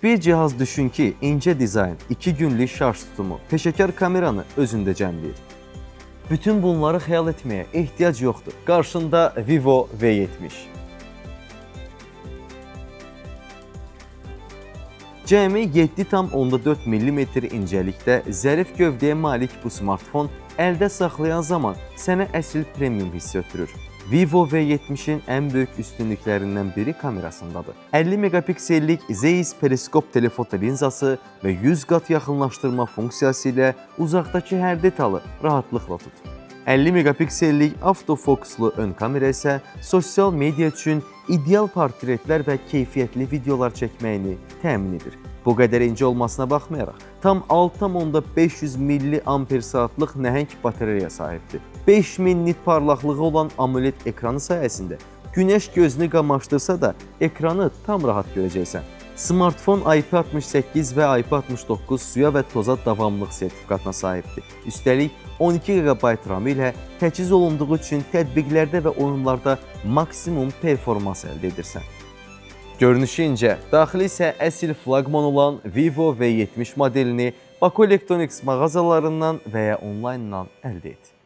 Bir cihaz düşün ki, incə dizayn, 2 günlük şarj tutumu, peşəkar kameranı özündə cəmləyir. Bütün bunları xəyal etməyə ehtiyac yoxdur. Qarşında Vivo V70. Cəmi 7,4 mm incəlikdə zərif gövdəyə malik bu smartfon əldə saxlayan zaman sənə əsl premium hissi ötürür. Vivo V70-in ən böyük üstünlüklərindən biri kamerasındadır. 50 megapiksellik Zeiss periskop telefoto linzası və 100 qat yaxınlaşdırma funksiyası ilə uzaqdakı hər detalı rahatlıqla tut. 50 megapiksellik avtofokuslu ön kamera isə sosial media üçün ideal portretlər və keyfiyyətli videolar çəkməyini təmin edir. Bu qədər incə olmasına baxmayaraq, tam 6,500 milliamper saatlıq nəhəng batareyaya sahibdir. 5000 nit parlaqlığı olan AMOLED ekranı sayəsində günəş gözünü qamaşdırsa da ekranı tam rahat görəcəksən. Smartfon IP68 və IP69 suya və toza davamlılıq sertifikatına sahibdir. Üstəlik 12 GB RAM ilə təchiz olunduğu üçün tətbiqlərdə və oyunlarda maksimum performans əldə edirsən. Görünüşü incə, daxili isə əsl flaqman olan Vivo V70 modelini Baku Electronics mağazalarından və ya onlayndan əldə et.